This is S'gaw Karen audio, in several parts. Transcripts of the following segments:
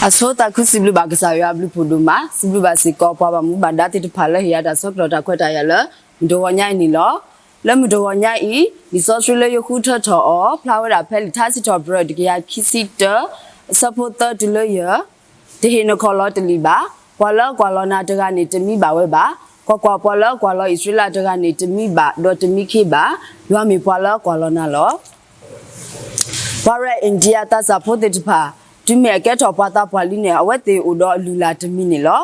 အဆိသးခုစံးဘျုးဘၣ်ကစၢ်ယွၤအဘျုးဖးဒိၣ်မး, စံးဘျုးဘၣ်စ့ၢ်ကီးပှၤဘၣ်မူဘၣ်ဒါသ့ၣ်တဖၣ်လၢဟ့ၣ်ယၤတၢ်ဆၢကတီၢ်တၢ်ခွဲးတၢ်ယာ်လၢ မုၢ်တဂီၤညါအံၤန့ၣ်လီၤ. လၢမုၢ်တဂီၤညါအံၤ, လံာ်စီဆှံလၢယဃုထၢထီၣ်အီၤ ဖျါဝဲဒၣ်ဖဲလံာ်ထါစံးထီၣ်ပတြၢၤတကယၤခံဆံတၢ, အဆၢဖိသၢတုၤလၢယဲၢ်, တဟ့ၣ်နခီၣ်လီၤတလံာ်ဘၣ်. ပှၤလၢအကွၢ်လီၤနၤတဂၤန့ၣ်တမံဘၣ်ဝဲဘၣ်. ကွၢ်ကွၢ်, ပှၤလၢအကွၢ်လီၤအံၣ်စရ့လးတဂၤန့ၣ်တမံဘၣ်ဒီးတမံခ့ဘၣ်. ယွၤမ့ၢ်ပှၤလၢအကွၢ်လီၤနၤလီၤ. ပှၤရဲၣ်အ့ၣ်ဒံယါသးစၢ်ဖိသ့ၣ်တဖၣ် တုၤမ့ၢ်အကဲထီၣ်ပှၤသးပှၢ်လံန့ၣ် အဝဲသ့ၣ်အိၣ်ဒီးအလုၢ်အလၢ်တမံၤန့ၣ်လီၤ.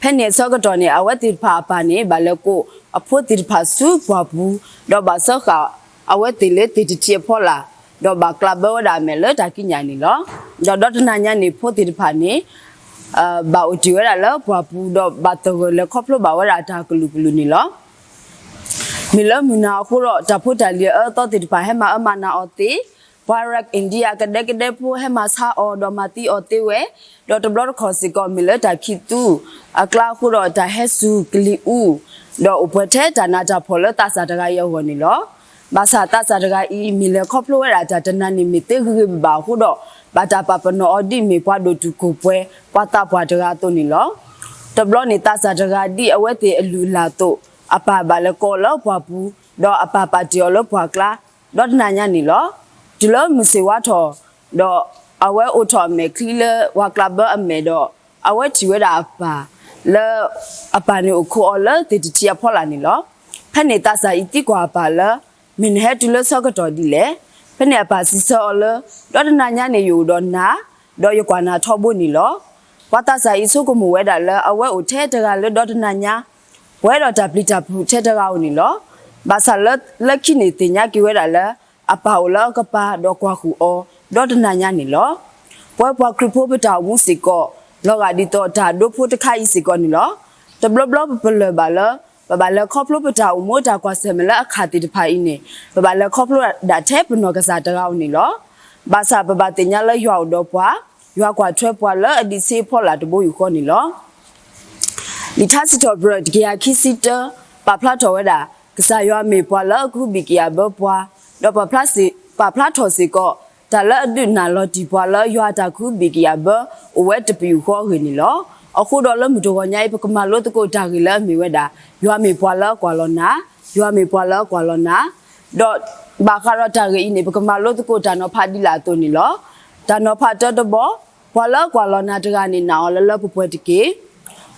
ဖဲန့ၣ်အဆၢကတီၢ်န့ၣ် အဝဲသ့ၣ်တဖၣ်အပၢ်န့ၣ် ဘၣ်လဲၤကိးအဖိသ့ၣ်တဖၣ်ဆူပှၢ်ပူၤ, ဒီးဘၣ်စၢဃာ်အဝဲသ့ၣ်လၢသ့ၣ်တထံးအဖီလာ်, ဒီးဘၣ်ကျးဘၢဝဲဒၣ်အမဲာ်လၢတၢ်ကံးညာ်န့ၣ်လီၤ. ဒီးဒီတနၤညါန့ၣ် ဖိသ့ၣ်တဖၣ်န့ၣ် ဘၣ်အိၣ်တ့ၢ်ဝဲဒၣ်လၢပှၢ်ပူၤ, ဒီးဘၣ်သဂၢၢ်လဲၤခီဖျိဘၣ်ဝဲဒၣ်တၢ်ကလုာ်ကလုာ်န့ၣ်လီၤ. မ့ၢ်လၢမုၢ်နၤအဃိဒီး တၢ်ဖိတၢ်လံၤအအၢအသီသ့ၣ်တဖၣ် ဟဲမၤအၢမၤနးအီၤသ့, ပှၤရဲၣ်အ့ၣ်ဒံယါကဒဲကဒဲဖိ ဟဲမၤဆါအီၤဒီးမၤသံအီၤသ့ဝဲ, ဒီးတဘျီတခီၣ်စ့ၢ်ကီး မ့ၢ်လၢတၢ်ခံးသူအကျါအဃိဒီး တၢ်ဟဲစူၤကလံၤအူ, ဒီးအိၣ်ပှဲၤထဲတၢ်နးတၢ်ဖှီၣ်လၢသးစၢ်တဂၤအံၤအဂီၢ်န့ၣ်လီၤ. ဘၣ်ဆၣ်သးစၢ်တဂၤအံၤ မ့ၢ်လဲၤခီဖျိဝဲဒၣ်တၢ်တနၤန့ၣ် မ့ၢ်သ့ဂ့ၤဂ့ၤဘၣ်ဘၣ်အဃိဒီး ဘၣ်တၢ်ပာ်ပနီၣ်အီၤဒ်အမ့ၢ်ပှၤဒိၣ်တုာ်ခိၣ်ပှဲၤ ပှၤသးပှၢ်တဂၤအသိးန့ၣ်လီၤ. တဘျီန့ၣ် သးစၢ်တဂၤဒ်အဝဲသ့ၣ်အလုၢ်အလၢ်အသိး အပၢ်ဘၣ်လဲၤကိးအီၤလၢပှၢ်ပူၤ, ဒီးအပၢ်ပာ်တ့ၢ်အီၤလၢပှၢ်ကျါ, ဒီတနၤညါန့ၣ်လီၤ. တုၤလၢမုၢ်ဆ့ၣ်ဝါထီၣ်, ဒီးအဝဲအိးထီၣ်အမဲာ်ချံလၢပှၢ်ကျးဘၢအမဲာ်ဒီး အဝဲထံၣ်ဝဲဒၣ်အပၢ်လၢ အပၢ်န့ၣ်အိၣ်ခိးအီၤလၢသ့ၣ်တထံးအဖီလာ်န့ၣ်လီၤ. ဖဲန့ၣ်သးစၢ်အံၤသံကွၢ်အပၢ်လၢ မ့ၢ်နဟဲတုၤလၢဆၢကတီၢ်ဒ်လဲၣ်. ဖဲန့ၣ်အပၢ်စံးဆၢအီၤလၢ ဒီတနၤညါန့ၣ်ယအိၣ်ဒီးနၤ, ဒီးယကွၢ်နၤထီဘိန့ၣ်လီၤ. ပှၤသးစၢ်အံၤဆိကမိၣ်ဝဲဒၣ်လၢအဝဲအိၣ်ထဲတဂၤလၢဒီတနၤညါ ပှဲၤဒီးတၢ်ပျံၤတၢ်ဖုးထဲတဂၤဧိၤန့ၣ်လီၤ. ဘၣ်ဆၣ်လၢခံန့ၣ်သ့ၣ်ညါက့ၤဝဲဒၣ်လၢ အပၢ်အိၣ်လၢအကပၤဒီးကွၢ်ဃုာ်အီၤ ဒီတနၤညါန့ၣ်လီၤ. ပဝဲပှၤခရံာ်ဖိပတၢ်အိၣ်မူစ့ၢ်ကီး လီၤဂာ်ဒ်သိးတၢ်ဒိဖိတခါအံၤစ့ၢ်ကီးန့ၣ်လီၤ. တဘျီဘျီပပလၢၢ်ဘၣ်လၢ ပဘၣ်လဲၤခီဖျိပတၢ်အိၣ်မူတၢ်ကွၢ်ဆၢၣ်မဲာ်လၢအခၣ်သ့ၣ်တဖၣ်အံၤန့ၣ် ပဘၣ်လဲၤခီဖျိဒၣ်ထဲပနီၢ်ကစၢ်တဂၤဧိၤန့ၣ်လီၤ. ဘၣ်ဆၣ်ပဘၣ်သ့ၣ်ညါလၢယွၤအိၣ်ဒီးပှၤ, ယွၤကွၢ်ထွဲပှၤလၢအဒံးဆှံအဖီလာ်တဘိယူၢ်ဃီန့ၣ်လီၤ. လံာ်ထါစံးထီၣ်ပတြၢၤတကယၤခံဆံတၢ ပာ်ဖျါထီၣ်ဝဲဒၣ် ကစၢ်ယွၤမ့ၢ်ပှၤလၢအကဟုဘံၣ်ကယာ်ဘၢပှၤ, ဒီးပာ်ဖျါထီၣ်စ့ၢ်ကီး တၢ်လၢအဒုးနၢ်လီၤတံၢ်ပှၤလၢယွၤအတၢ်ကဟုဘံၣ်ကယာ်ဘၢအိၣ်ဝဲတပယူာ်ဃီအဂ့ၢ်န့ၣ်လီၤ. အဃိဒီးလၢမုၢ်တဂီၤညါအံၤ ပကမၤလိသကိးတၢ်ဂ့ၢ်လၢအမ့ၢ်ဝဲဒၣ် ယွၤမ့ၢ်ပှၤလၢအကွၢ်လီၤနၤ, ယွၤမ့ၢ်ပှၤလၢအကွၢ်လီၤနၤ, ဒီးဘၣ်ဃးဒီးတၢ်ဂ့ၢ်အံၤန့ၣ် ပကမၤလိသကိးတၢ်နီၤဖးဒ်လာ်အသိးန့ၣ်လီၤ. တၢ်နီၤဖးတၢတဘီ, ပှၤလၢအကွၢ်လီၤနၤတဂၤန့ၣ် နာ်အီၤလၢလၢပှဲၤပှဲၤတက့ၢ်.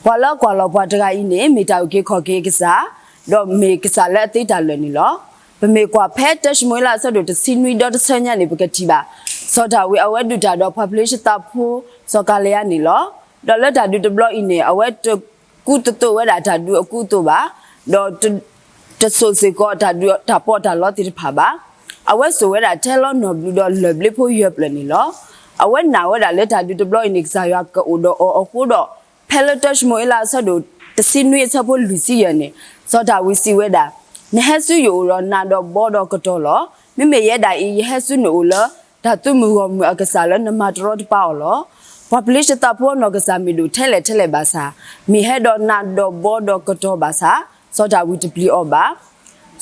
ပှၤလၢအကွၢ်လီၤပှၤတဂၤအံၤန့ၣ် မ့ၢ်တၢ်အုၣ်က့ၤခီၣ်က့ၤအကစၢ်, ဒီးမ့ၢ်ကစၢ်လၢအသ့တၢ်လၢာ်န့ၣ်လီၤ. ပမ့ၢ်ကွၢ်ဖဲတၢၡမူၤအ့လးအဆၢဒိၣ်တဆံနွံဒီတဆၢညါန့ၣ် ပကထံၣ်ဘၣ် စီၤဒၤဝံးအဝဲဒုးတၢ်ဒီးပှၤဖလ့ၡသးဖိ စီၤကၤလယါန့ၣ်လီၤ. ဒီးလၢတၢ်ဒုးတဘျီအံၤန့ၣ် အဝဲတကူသိးသိးဝဲဒၣ်တၢ်ဒုးအကူအသိးဘၣ်, ဒီး တစိာ်စ့ၢ်ကီးတၢ်ဒုးတၢ်ပီးတၢ်လီသ့ၣ်တဖၣ်ဘၣ်. အဝဲစိာ်ဝဲဒၣ်ထဲလီၤနီၢ်ဘျုးဒီးလၢၢ်ဘျ့ဖိယဲၢ်ဖျၢၣ်န့ၣ်လီၤ. အဝဲနာ်ဝဲဒၣ်လၢတၢ်ဒုးတဘျီအံၤန့ၣ် ကစၢ်ယွၤကအိၣ်ဒီးအီၤအဃိဒီး ဖဲလၢတၢၡမူၤအ့လးအဆၢဒိၣ်တဆံနွံအဆၢဖိလွံၢ်ဆံယဲၢ်န့ၣ် စီၤဒၤဝံးစံးဝဲဒၣ်, နဟဲဆူယအိၣ်ဒီးနးဒီးဘီဒီးကတီၤလီၤ. မ့မ့ၢ်ယဲဒၣ်အံၤ ယဟဲဆူနအိၣ်လၢ တၢ်သုးမုၢ်ဂီၢ်မုၢ်အကစၢ်လၢနမၤတရီတပါအီၤလီၤ. ပှၤဖလ့ၡသးဖိအနီၢ်ကစၢ်မ့ၢ်ဒိၣ်ထဲလဲၣ်ထဲလဲၣ်ဘၣ်ဆၣ်, မ့ၢ်ဟဲဒီးနးဒီးဘီဒီးကတီၤဘၣ်ဆၣ်, စီၤဒၤဝံးတပျံၤအီၤဘၣ်.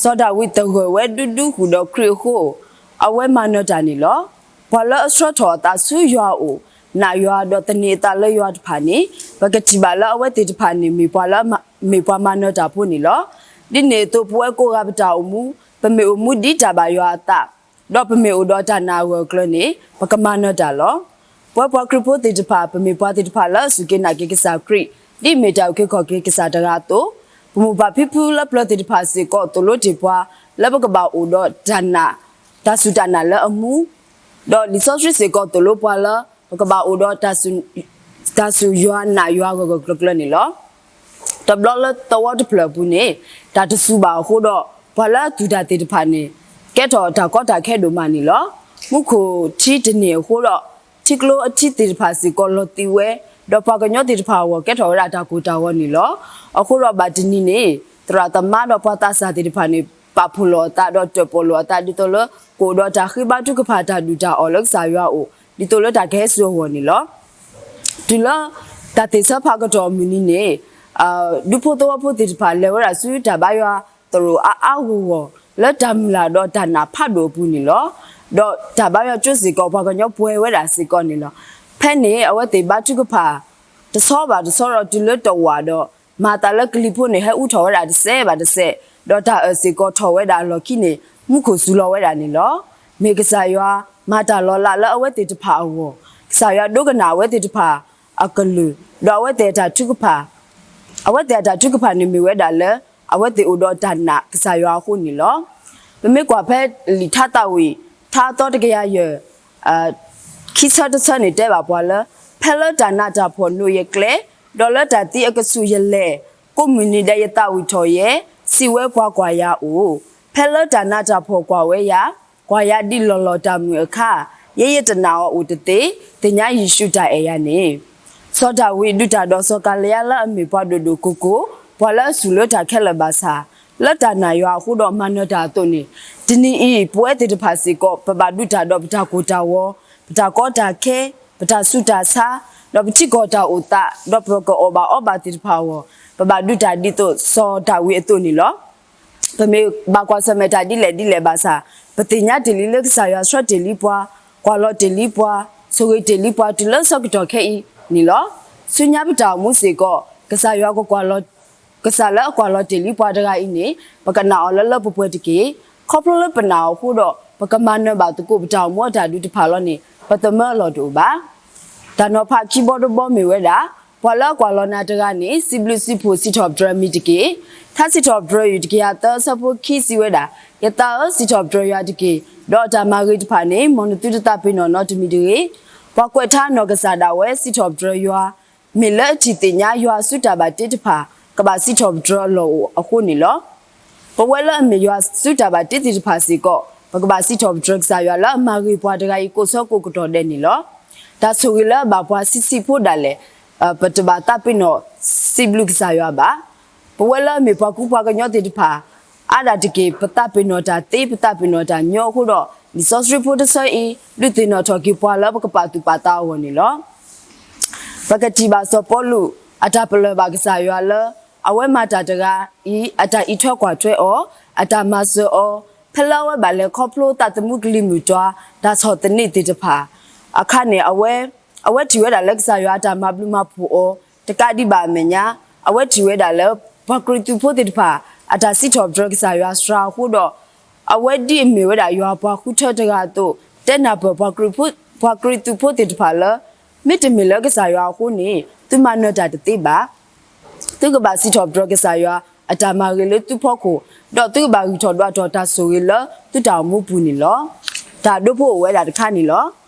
စီၤဒၤဝံးသဂၢၢ်ဝဲဒူဒူဃုာ်ဒီးခရံာ်အဃိ, အဝဲမၤနၢၤတၢ်န့ၣ်လီၤ. ပှၤလၢအဆှၢထီၣ်အသးဆူယွၤအအိၣ်, နာ်ယွၤဒီးသန့ၤအသးလၢယွၤတဖၣ်န့ၣ်, ပကထံၣ်ဘၣ်လၢအဝဲသ့ၣ်တဖၣ်န့ၣ် မ့ၢ်ပှၤမၤနၢၤတၢ်ဖိန့ၣ်လီၤ. ဒ်န့ၣ်အသိး ပဝဲကိးဂၤပတၢ်အိၣ်မူ, ပမ့ၢ်အိၣ်မူဒ်တၢ်ဘၣ်ယွၤအသး, ဒီးပမ့ၢ်အိၣ်ဒီးတၢ်နာ်အဂၢၢ်အကျၢၤန့ၣ် ပကမၤနၢၤတၢ်လီၤ. ပဝဲပှၤခရံာ်ဖိသ့ၣ်တဖၣ် ပမ့ၢ်ပှၤသ့ၣ်တဖၣ်လၢအစူၢ်က့ၤနာ်က့ၤကစၢ်ခရံာ်, ဒ်အမ့ၢ်တၢ်အုၣ်က့ၤခီၣ်က့ၤကစၢ်တဂၤအသိး, ပမိၢ်ပၢ်ဖံဖုလၢပျၢၤသ့ၣ်တဖၣ်စ့ၢ်ကီးသိၣ်လိတ့ၢ်ပှၤ လၢပကဘၣ်အိၣ်ဒီးတၢ်နာ်, တၢ်စူၢ်တၢ်နာ်လၢအမူ, ဒီးလံာ်စီဆှံစ့ၢ်ကီးသိၣ်လိပှၤလၢ ပကဘၣ်အိၣ်ဒီး တၢ်စူၢ်ယွၤနာ်ယွၤဂၢၢ်ဂၢၢ်ကျၢၤကျၢၤန့ၣ်လီၤ. တဘျီလၢသဝီတဖျၢၣ်အပူၤန့ၣ် တၢ်တစူၢ်ဘၣ်အဃိဒီး ပှၤလၢအသူၣ်တၢ်သ့ၣ်တဖၣ်န့ၣ် ကဲထီၣ်တၢ်ကီတၢ်ခဲဒိၣ်မးန့ၣ်လီၤ. မူခိၣ်ထံတန့ၢ်အဃိဒီး ထံကျိအထံသ့ၣ်တဖၣ်စ့ၢ်ကီးလီၤသံဝဲ, ဒီးပှၤကညီသ့ၣ်တဖၣ်အဂီၢ် ကဲထီၣ်ဝဲဒၣ်တၢ်ကိၢ်တၢ်ဂီၤန့ၣ်လီၤ. အဃိဒီးဘၣ်တနံၤန့ၣ် သရၣ်သမါဒီးပှၤသးစၢ်သ့ၣ်တဖၣ်န့ၣ် ပာ်ဖှိၣ်လိာ်အသး ဒီးတၢၣ်ပီၣ်လိာ်အသး ဒ်သိးလၢကအိၣ်ဒီးတၢ်ဃ့ဘါထုကဖၣ် တၢ်ဒုၣ်တၢ်အီၣ်လၢကစၢ်ယွၤအအိၣ် ဒ်သိးလၢတၢ်ကဟဲစိာ်အဂီၢ်န့ၣ်လီၤ. တုၤလၢတၢ်သ့ၣ်ဆၢဖးကတီၢ်အမုၢ်နံၤန့ၣ် ဒူဖိသဝီဖိသ့ၣ်တဖၣ် လဲၤဝဲဒၣ်ဆူတၢ်ဘါယွၤသရိာ်အါအါဂီၢ်ဂီၢ် လၢတၢ်မုၢ်လၢ်ဒီးတၢ်နာ်ဖးဒိၣ်အပူၤန့ၣ်လီၤ. ဒီးတၢ်ဘါယွၤကၠိစ့ၢ်ကီး ပှၤကညီပှဲၤဝဲဒၣ်စ့ၢ်ကီးန့ၣ်လီၤ. ဖဲန့ၣ်အဝဲသ့ၣ်ဘါထုကဖၣ် တဆီဘၣ်တဆီဒီးတုၤလၢတဝာ်ဒီး မၤသးလၢကလံၤဖိန့ၣ် ဟဲအူထီၣ်ဝဲဒၣ်တစဲးဘၣ်တစဲး, ဒီးတၢ်အၢၣ်စ့ၢ်ကီးထီၣ်ဝဲဒၣ်အလီၢ်ခံန့ၣ် မူခိၣ်စူၤလီၤဝဲဒၣ်န့ၣ်လီၤ. မ့ၢ်ကစၢ်ယွၤမၤတၢ်လီၤလးလၢအဝဲသ့ၣ်တဖၣ်အဂီၢ်, ကစၢ်ယွၤဒိကနၣ်အဝဲသ့ၣ်တဖၣ်အကလုၢ်, ဒီးအဝဲသ့ၣ်အတၢ်ထုကဖၣ် အဝဲသ့ၣ်အတၢ်ထုကဖၣ်န့ၣ်မ့ၢ်ဝဲဒၣ်လၢ အဝဲသ့ၣ်အိၣ်ဒီးတၢ်နာ်ကစၢ်ယွၤအဃိန့ၣ်လီၤ. ပမ့ၢ်ကွၢ်ဖဲလံာ်ထါသးဝံၣ် ထါသီတကယၤယဲၢ် ခံဆၢတဆၢန့ၣ်တဲဘၣ်ပှၤလၢ ဖဲလၢတၢ်နးတၢ်ဖှီၣ်နိးယကျဲ, ဒီးလၢတၢ်သံအကဆူၣ်ယလဲၢ်, ကိးမုၢ်နံၤဒဲးယသးဝံၣ်ထီၣ်ယဲ, စံးဝဲပှၤကွၢ်ယၤအိၣ်, ဖဲလၢတၢ်နးတၢ်ဖှီၣ်ကွၢ်ဝဲယၤ, ကွၢ်ယၤဒ်လီၢ်လီၢ်တၢ်မုာ်အခါ, ယဲယတနာ်အီၤအိၣ်တသ့, သ့ၣ်ညါယ့ၣ်ၡူးတၢ်အဲၣ်ယၤန့ၣ် စီၤဒၤဝံးဒုးတၢ်ဒီးစီၤကၤလံယါလၢအမ့ၢ်ပှၤဒိၣ်ဒိၣ်ကိၢ်ကိၢ်, ပှၤလၢအစူၢ်လၢတၢ်ခဲလၢာ်ဘၣ်ဆၣ်, လၢတၢ်နာ်ယွၤအဃိဒီးမၤနၢၤတၢ်အသိးန့ၣ်, တနံၤအံၤ ပဝဲသ့ၣ်တဖၣ်စ့ၢ်ကီး ပဘၣ်ဒုးတၢ်ဒီးပတၢ်ကိၢ်တၢ်ဂီၤ, ပတၢ်ကီတၢ်ခဲ, ပတၢ်ဆူးတၢ်ဆါ, ဒီးပထံကီၢ်တၢ်အိၣ်သး, ဒီးပကအီၣ်ဘၣ်အီဘၣ်သ့ၣ်တဖၣ်အဂီၢ်, ပဘၣ်ဒုးတၢ်ဒ်သိးစီၤဒၤဝံးအသိးန့ၣ်လီၤ. ပမ့ၢ်ဘၣ်ကွၢ်ဆၢၣ်မဲာ်တၢ်ဒ်လဲၣ်ဒ်လဲၣ်ဘၣ်ဆၣ်, ပသ့ၣ်ညါတ့ၢ်လံလၢကစၢ်ယွၤဆှၢတ့ၢ်လံပှၤ, ကွၢ်လီၤတ့ၢ်လံပှၤ, ဆိၣ်ဂ့ၤတ့ၢ်လံပှၤတုၤလၢဆၢကတီၢ်ခဲအံၤန့ၣ်လီၤ. ဆူညါပတၢ်အိၣ်မူစ့ၢ်ကီး, ကစၢ်ယွၤကကွၢ်လီၤ, ကစၢ်လၢအကွၢ်လီၤတ့ၢ်လံပှၤတဂၤအံၤန့ၣ်, ပကနာ်အီၤလၢလၢပှဲၤပှဲၤတက့ၢ်. ခီဖျိလၢပနာ်အီၤအဃိဒီး ပကမၤနၢၤဘၣ်သကိးပတၢ်အိၣ်မူအတၢ်ဒုးတဖၣ်လီၤန့ၣ် ပသမၢအလီၢ်တအိၣ်ဘၣ်. တၢ်နီၤဖးခံဘီတဘီမ့ၢ်ဝဲဒၣ်, ပှၤလၢအကွၢ်လီၤနၤတဂၤန့ၣ် စံးဘျုးစံးဖှိၣ်စံးထီၣ်ပတြၢၤမံၤတက့ၢ်. ထါစံးထီၣ်ပတြၢၤယုၢ်တကယၤသၢဆၢဖိခံစံးဝဲဒၣ်, ယသးဧၢ, စံးထီၣ်ပတြၢၤယွၤတက့ၢ်, ဒီးအတၢ်မၤဂ့ၤတဖၣ်န့ၣ် မ်နသုတသးပ့ၤနီၣ်နီတမံၤတဂ့ၤ. ပှၤကွဲးထါနီၢ်ကစၢ်ဒၣ်ဝဲစံးထီၣ်ပတြၢၤယွၤ, မ့ၢ်လၢအထံၣ်သ့ၣ်ညါယွၤအစုတၢ်ဘၣ်တ့တဖၣ် ကဘၣ်စံးထီၣ်ပတြၢၤအလီၢ်အိၣ်အဃိန့ၣ်လီၤ. ပဝဲလၢအမ့ၢ်ယွၤစုတၢ်ဘၣ်တ့သ့ၣ်တဖၣ်စ့ၢ်ကီး ပကဘၣ်စံးထီၣ်ပတြၢၤကစၢ်ယွၤလၢအမၤဂ့ၤပှၤတဂၤအံၤကိးဆၢကိးကတီၢ်ဒဲးန့ၣ်လီၤ. တၢ်ဆိၣ်ဂ့ၤလၢအဘၣ်ပှၤဆံးဆံးဖိဒၣ်လဲာ်, ပတဘၣ်သးပ့ၤနီၣ်စံးဘျုးကစၢ်ယွၤဘၣ်. ပဝဲလၢအမ့ၢ်ပှၤကူပှၤကညီသ့ၣ်တဖၣ် အါဒၣ်တက့ၢ် ပသးပ့ၤနီၣ်တၢ်သ့ ပသးပ့ၤနီၣ်တၢ်ညီအဃိဒီး လံာ်စီဆှံဖိတဆၢအံၤ ဒုးသ့ၣ်နီၣ်ထီၣ်က့ၤပှၤလၢပကပာ်သူၣ်ပာ်သးအဂီၢ်န့ၣ်လီၤ. ပကထံၣ်ဘၣ်စီၤပီလူး အတၢ်ပလၢၢ်ဘၣ်ကစၢ်ယွၤလၢ အဝဲမၤတၢ်တဂၤအံၤ အတၢ်အံးထွဲကွၢ်ထွဲအီၤ, အတၢ်မၤစၢၤအီၤ, ဖဲလၢအဝဲဘၣ်လဲၤခီဖျိသးသမူကလံၤမုၢ်တွၤ တၢ်ဆီၣ်သနံးသ့ၣ်တဖၣ်အခါန့ၣ် အဝဲထံၣ်ဝဲဒၣ်လၢကစၢ်ယွၤအတၢ်မၤဘျုးမၤဖှိၣ်အီၤ, တကးဒံးဘၣ်အမဲာ်ညါ အဝဲထံၣ်ဝဲဒၣ်လၢ ပှၤကရံၣ်သူးဖိသ့ၣ်တဖၣ် အတၢ်စံးထီၣ်ပတြၢၤကစၢ်ယွၤစှၤအဃိဒီး အဝဲဒ်အမ့ၢ်ဝဲဒၣ်ယွၤပှၤဃုထၢတဂၤအသိး တဲနၢ်ပၢၢ်ပှၤကရံၣ်သူးဖိသ့ၣ်တဖၣ်လၢ မ့တမ့ၢ်လၢကစၢ်ယွၤအဃိန့ၣ် သုမၤနၢၤတၢ်တသ့ဘၣ်. သုကဘၣ်စံးထီၣ်ပတြၢၤကစၢ်ယွၤအတၢ်မၤဂ့ၤလၢသုဖီခိၣ်, ဒီးသုကဘၣ်ဂံၢ်ထီၣ်ဒွးထီၣ်တၢ်ဆိၣ်ဂ့ၤလၢသုတၢ်အိၣ်မူပူၤန့ၣ်လီၤ. တၢ်ဒိဖိအိၣ်ဝဲဒၣ်တခါန့ၣ်လီၤ.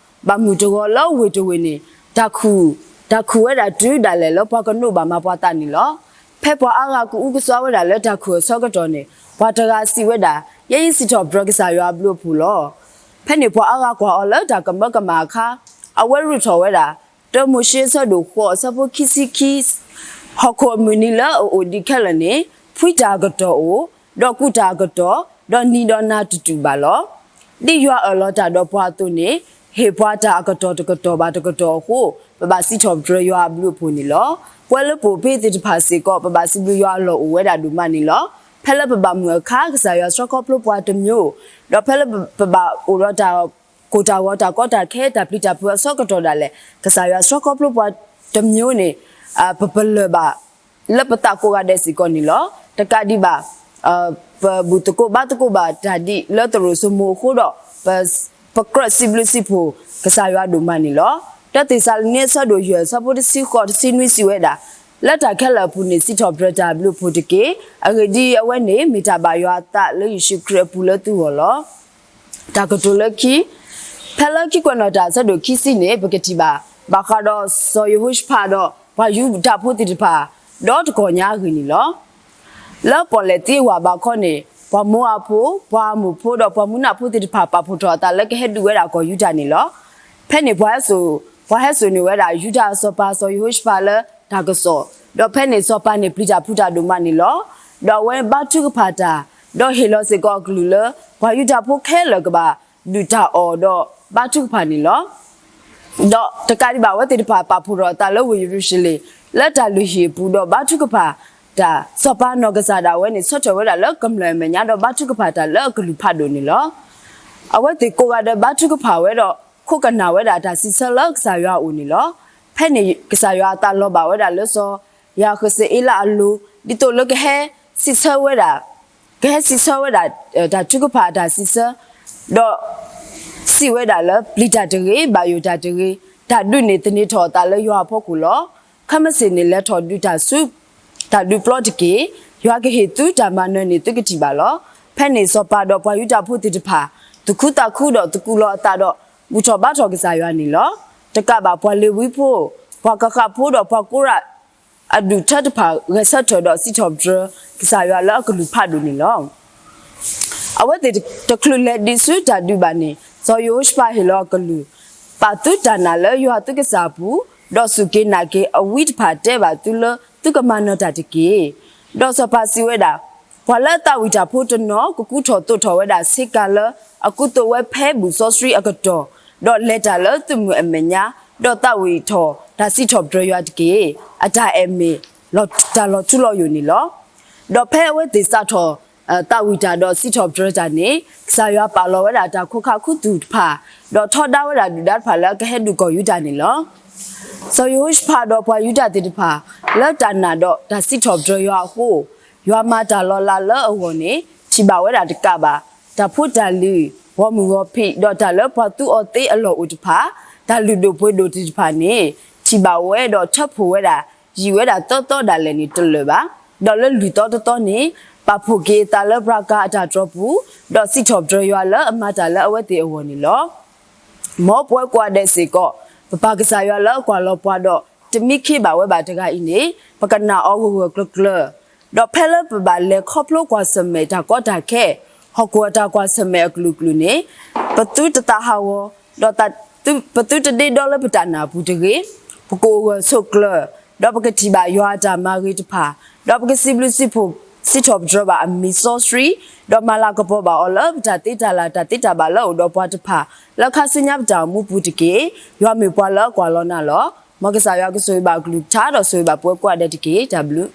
ဘၣ်မုာ်တဂီၤလၢဝ့ၢ်တဝ့ၢ်န့ၣ် တၢ်ခူၣ်, တၢ်ခူၣ်ဝဲဒၣ်တုၤဒၣ်လဲာ်လၢပှၤကနိးဘၣ်မၤပှၤသးန့ၣ်လီၤ. ဖဲပှၤအါဂၤကအူကစွါဝဲဒၣ်လၢတၢ်ခူၣ်အဆၢကတီၢ်န့ၣ် ပှၤတဂၤစံးဝဲဒၣ်, ယဲယစံးထီၣ်ပတြၢၤကစၢ်ယွၤအဘျုးအဖှိၣ်လီၤ. ဖဲန့ၣ်ပှၤအါဂၤကွၢ်အီၤလၢတၢ်ကမၢကမၣ်အခါ အဝဲရူးထီၣ်ဝဲဒၣ် တၢမိၤၡ့အဆၢဒိၣ်ဃိးအဆၢဖိခံဆံခံ, ဟီၣ်ခိၣ်အမုၢ်နံၤလၢအအိၣ်ဒံးခဲလၢာ်န့ၣ် ဖှံတၢ်အကတီၢ်အိၣ်, ဒီးကူးတၢ်အကတီၢ်, ဒီးနံၤဒီးနၤတတူာ်ဘၣ်လီၤ. ဒ်ယွၤအၢၣ်လီၤတၢ်ဒီးပှၤအသိးန့ၣ် ဟ့ၣ်ပှၤတၢ်အကတီၢ်တကတီၢ်ဘၣ်တကတီၢ်အဃိ ပဘၣ်စံးထီၣ်ပတြၢၤယွၤအဘျုးအဖှိၣ်န့ၣ်လီၤ. ပဝဲလၢပအိၣ်ဖဲသ့ၣ်တဖၣ်စ့ၢ်ကီး ပဘၣ်စံးဘျုးယွၤအလီၢ်အိၣ်ဝဲဒၣ်ဒိၣ်မးန့ၣ်လီၤ. ဖဲလၢပဘၣ်မုာ်အခါ ကစၢ်ယွၤဆှၢခီဖျိပှၤတမျိုး, ဒီးဖဲလၢပဘၣ်အိၣ်ဒီးတၢ်ကိၢ်တၢ်ဂီၤ တၢ်ကီတၢ်ခဲ တၢ်ပျံၤတၢ်ဖုးအဆၢကတီၢ်ဒၣ်လဲာ် ကစၢ်ယွၤဆှၢခီဖျိပှၤတမျိုးန့ၣ် ပပလၢၢ်ဘၣ် လၢပသးကိးဂၤဒဲးစ့ၢ်ကီးန့ၣ်လီၤ. တကးဒံးဘၣ် ပဘူၣ်သကိးဘါသကိးဘၣ်တၢ်ဒ်လၢသရိာ်စိမိၤအဃိဒီး ပကြၢးစံးဘျုးစံးဖှိၣ်ကစၢ်ယွၤဒိၣ်မးန့ၣ်လီၤ. တၢသ့းစၤလနံအဆၢဒိၣ်ယဲၢ် အဆၢဖိတဆံဃိး တဆံနွံစံးဝဲဒၣ်, လၢတၢ်ခဲလၢာ်အပူၤန့ၣ် စံးထီၣ်ပတြၢၤတၢ်အဘျုးအဖှိၣ်တက့ၢ်. အဂ့ၢ်ဒ်အံၤ, အဝဲန့ၣ်မ့ၢ်တၢ်ဘၣ်ယွၤအသးလၢယ့ၣ်ၡူးခရံာ်အပူၤလၢသုဂီၢ်လီၤ. တၢ်ကတိၤလၢခံ, ဖဲလၢခံကွဲးနီၣ်တၢ်အဆၢဒိၣ်ခံဆံန့ၣ် ပကထံၣ်ဘၣ် ဘၣ်ဃးဒီးစီၤယဟိၤၡဖးဒီးပှၤယူဒၤဖိသ့ၣ်တဖၣ် ဒီတကီၢ်ညါအဂ့ၢ်န့ၣ်လီၤ. လၢပီၣ်လဲၣ်သံအဝၤဘးခီန့ၣ် ပှၤမိၤအၤဖိ, ပှၤအၤမိၣ်ဖိဒီးပှၤမူနၢ်ဖိသ့ၣ်တဖၣ် ပာ်ဖှိၣ်ထီၣ်အသးလၢကဟဲဒုးဝဲဒၣ်ကီၢ်ယူဒၤန့ၣ်လီၤ. ဖဲန့ၣ် ပှၤဟဲစိာ်န့ၢ်ဝဲဒၣ်ယူဒၤအစီၤပၤစီၤယဟိၤၡဖးလၢတၢ်ကစီၣ်, ဒီးဖဲန့ၣ်စီၤပၤန့ၣ်ပျံၤတၢ်ဖုးတၢ်ဒိၣ်မးန့ၣ်လီၤ. ဒီးအဝဲဘါထုကဖၣ်တၢ်, ဒီးဟ့ၣ်လီၤစ့ၢ်ကီးအကလုၢ်လၢ ပှၤယူဒၤဖိခဲလၢာ်ကဘၣ်ဒုးတၢ်အီၣ်ဒီးဘါထုကဖၣ်န့ၣ်လီၤ. ဒီးတကးဒံးဘၣ် အဝဲသ့ၣ်တဖၣ်ပာ်ဖှိၣ်ထီၣ်အသးလၢဝ့ၢ်ယရူၤၡလ့ၣ် လၢတၢ်လုၢ်ဟံၣ်အပူၤ ဒီးဘါထုကဖၣ်တၢ်, စီၤပၤနီၢ်ကစၢ်ဒၣ်ဝဲန့ၣ် ဆၢထၢၣ်ဝဲဒၣ်လၢကမျၢၢ်အမဲာ်ညါ ဒီးဘါထုကဖၣ်တၢ်လၢအကလုၢ်ဖးဒိၣ်န့ၣ်လီၤ. အဝဲသ့ၣ်ကိးဂၤဒဲးဘါထုကဖၣ်ဝဲဒီး ဖိကနၣ်ဝဲဒၣ်တၢ်စံးဆၢလၢကစၢ်ယွၤအအိၣ်န့ၣ်လီၤ. ဖဲန့ၣ်ကစၢ်ယွၤအသးလီၤဘၣ်ဝဲဒၣ်လၢစီၤယၤဃစအ့လးအလိၤ ဒ်သိးလၢကဟဲစံးဆၢဝဲဒၣ် ကဟဲစံးဆၢဝဲဒၣ် တၢ်ထုကဖၣ်အတၢ်စံးဆၢ ဒီးစံးဝဲဒၣ်လၢ ပျံၤတၢ်တဂ့ၤ, ဘၣ်ယိၣ်တၢ်တဂ့ၤ, တၢ်ဒုးန့ၣ်သန့ၤထီၣ်အသးလၢယွၤအဖီခိၣ်လီၤ. ခဲမုၢ်ဆ့ၣ်န့ၣ် လဲၤထီၣ်ဒုးတၢ်ဆူ တၢ်ဒုးပျီတက့ၢ်. ယွၤကဟ့ၣ်သုတၢ်မၤနၢၤန့ၣ် သုကထံၣ်ဘၣ်လီၤ. ဖဲန့ၣ်စီၤပၤဒီးပှၤယူဒၤဖိသ့ၣ်တဖၣ် သူၣ်ခုသးခုဒီးသကူးလီၤအသးဒီး ဘူၣ်ထီၣ်ဘါထီၣ်ကစၢ်ယွၤန့ၣ်လီၤ. တကးဘၣ်ပှၤလ့ၤဝံဖိ, ပှၤကဃၣ်ဖိဒီးပှၤကိရး အဒူၣ်ထၢတဖၣ် ဂဲၤဆၢထၢၣ်ဒီးစံးထီၣ်ပတြၢၤကစၢ်ယွၤလၢအကလုၢ်ဖးဒိၣ်န့ၣ်လီၤ. အဝဲသ့ၣ်တချုးလဲၤဒံးဆူတၢ်ဒုးဘၣ်န့ၣ် စီၤယဟိၤၡဖးဟ့ၣ်လီၤအကလုၢ်, ပာ်သုတၢ်နာ်လၢယွၤသုကစၢ်အပူၤ, ဒီးစူၢ်က့ၤနာ်က့ၤအဝံတဖၣ်တဲဘၣ်သုလၢသုကမၤနၢၤတၢ်တက့ၢ်. ဒီးစီၤပၤစံးဝဲဒၣ်, ပှၤလၢအသးဝံၣ်တၢ်ဖိတနီၤ ကကူထီၣ်သိးထီၣ်ဝဲဒၣ်ဆ့ကၤလၢအကူသိးဝဲဖဲဘူၣ်စီဆှံအကတီၢ်, ဒီးလဲၤတၢ်လၢသုးမုၢ်အမဲာ်ညါ, ဒီးသးဝံၣ်ထီၣ်တၢ်စံးထီၣ်ပတြၢၤယွၤတက့ၢ်. အတၢ်အဲၣ်မ့ၢ်တၢ်လီၤထူလီၤယိာ်န့ၣ်လီၤ. ဒီးဖဲအဝဲသ့ၣ်စးထီၣ် သးဝံၣ်တၢ်ဒီးစံးထီၣ်ပတြၢၤတၢ်န့ၣ် ကစၢ်ယွၤပာ်လီၤဝဲဒၣ်တၢ်ခိးခးခူသူၣ်တဖၣ်, ဒီးထီဒါဝဲဒၣ်ဒုၣ်ဒါတဖၣ်လၢအကဟဲဒုးကီၢ်ယူဒၤန့ၣ်လီၤ. စီၤယဟိၤၡဖးဒီးပှၤယူဒၤသ့ၣ်တဖၣ် လၢတၢ်နာ်ဒီးတၢ်စံးထီၣ်ပတြၢၤယွၤအဃိ, ယွၤမၤတၢ်လီၤလးလၢအဂီၢ်န့ၣ် ထံၣ်ဘၣ်ဝဲဒၣ်တကးဘၣ် တၢ်ဖိတၢ်လံၤ, ဂီၢ်မုၢ်ဂီၤဖံး, ဒီးတၢ်လၢပှၤသူအီၤသ့အလီၢ်အိၣ်တဖၣ်, တၢ်လုၢ်ဒိၣ်ပှ့ၤဒိၣ်သ့ၣ်တဖၣ်န့ၣ် ထံၣ်ဘၣ်ဝဲဒီးထၢဖှိၣ်ဝဲဒၣ် ယံာ်ဝဲဒၣ်သၢသီဒၣ်လဲာ်န့ၣ်တလၢာ်ဘၣ်. ဒီးလၢလွံၢ်သီတသီန့ၣ် ပာ်ဖှိၣ်က့ၤအသးလၢပှၤကၤအတၢ်တြီပူၤ, ဒီးစံးထီၣ်ပတြၢၤယွၤလၢအမၤတၢ်လၢအဝဲသ့ၣ်အဂီၢ်န့ၣ်လီၤ. မ်ပဝဲကိးဂၤဒဲးစ့ၢ်ကီး ပပၢ်ကစၢ်ယွၤလၢအကွၢ်လီၤပှၤဒီး တမံခ့ဘၣ်ဝဲဘၣ်တဂၤအံၤန့ၣ် ပကနာ်အီၤဂၢၢ်ဂၢၢ်ကျၢၤကျၢၤ, ဒီးဖဲလၢပဘၣ်လဲၤခီဖျိကွၢ်ဆၢၣ်မဲာ်တၢ်ကီတၢ်ခဲ, ဟီၣ်ခိၣ်အတၢ်ကွၢ်ဆၢၣ်မဲာ်အကလုာ်ကလုာ်န့ၣ် ပသုတသးဟးဂီၤ, ဒီးပသုတဒ့ဒီလၢပတၢ်နာ်အပူၤတဂ့ၤ. ပကအိၣ်ဂၢၢ်ဆိးကျၢၤ, ဒီးပကထံၣ်ဘၣ်ယွၤအတၢ်မၤဂ့ၤတဖၣ်, ဒီးပကစံးဘျုးစံးဖှိၣ် စံးထီၣ်ပတြၢၤဘၣ်အမံၤစီဆှံ, ဒီးမၤလၤကပီၤဘၣ်အီၤလၢပတၢ်သ့တၢ်လၢ်တၢ်သ့တၢ်ဘၣ်လၢအအိၣ်ဒီးပှၤတဖၣ် လၢခါဆူညါပတၢ်အိၣ်မူပူၤတက့ၢ်. ယွၤမ့ၢ်ပှၤလၢအကွၢ်လီၤနၤလီၤ. မ်ကစၢ်ယွၤကဆိၣ်ဂ့ၤဘၣ်အကလုၢ်ကထါ ဒီးဆိၣ်ဂ့ၤဘၣ်ပဝဲကိးဂၤဒဲးတက့ၢ်. တၢ်ဘျုး